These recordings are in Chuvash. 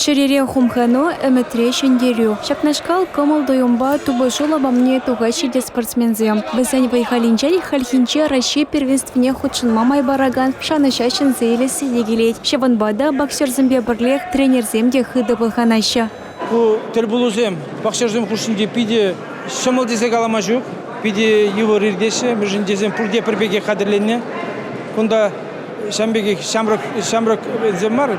Чӗрере хумхану, ӗмӗтре ҫӗнтерӳ. Ҫакнашкал кӑмӑл-туйӑмпа тупӑшу лапамне тухаҫҫӗ те спортсменсем. Вӗсен вӑй-халӗнчен хальхинче Раҫҫей первенствине хутшӑнма май паракан шанӑҫа ҫӗнсе илесси те килет. Ҫавӑнпа та боксерсемпе пӗрлех тренерсем те хытӑ пӑлханаҫҫӗ. Ку тӗлпулусем боксерсем хушшинче питӗ ҫӑмӑл тесе калама ҫук. Питӗ йывӑр иртеҫҫӗ, мӗншӗн тесен пурте пӗр пекех хатӗрленнӗ. Кунта ҫавӑн пекех ҫамрӑк ҫамрӑксем мар,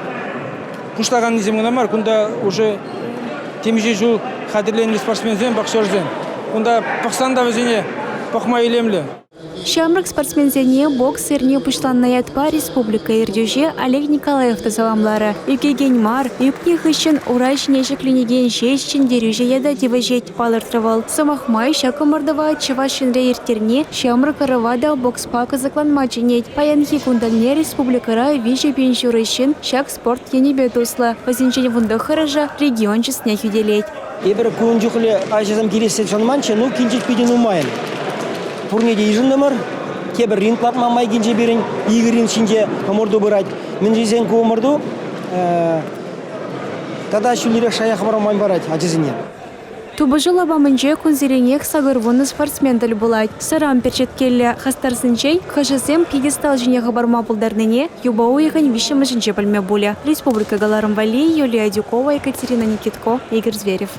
пуҫлаканнисем кӑна мар, кунта уже темиҫе ҫул хатӗрленнӗ спортсменсем, боксерсем. Кунта пӑхсан та вӗсене пӑхма илемлӗ. Ҫамрӑк спортсменсене бокс эрни пуҫланнӑ ятпа республика ертӳҫи Олег Николаев та саламларӗ. Ӳкекен мар, ӳкнӗ хыҫҫӑн ура ҫине ҫӗкленекен ҫеҫ ҫӗнтерӳҫӗ ята тивӗҫет, палӑртрӗ вӑл. Сӑмах май, ҫак ӑмӑртӑва Чӑваш Енре ирттерни ҫамрӑк ӑрӑва та бокспа кӑсӑкланма чӗнет. Паянхи кун тӗлне республикӑра 3,5 ҫурӑ ҫын ҫак спорт енӗпе туслӑ. Вӗсенчен 19-шӗ регион чысне хӳтӗлет. Эпир кун чухлӗ ачасем килессе шанманччӗ, ну килчӗҫ питӗ нумайӑн. Пурне те йышӑнтӑмӑр. Тепӗр ринг лартма май килчӗ пирӗн. Икӗ ринг ҫинче ӑмӑрту пырать. Мӗн тесен ку ӑмӑрту тата ҫӳллӗрех шая хӑварма май парать ачасене. Тупӑшу лапамӗнче кунсеренех 80 спортсмен тӗл пулать. Сӑран перчеткеллӗ хастарсенчен хӑшӗсем пьедестал ҫине хӑпарма пултарнине юпа уйӑхӗн виҫҫӗмӗшӗнче пӗлме пулӗ. Республика кӑларӑм валли Юлия Адюкова, Екатерина Никитко, Игорь Зверев.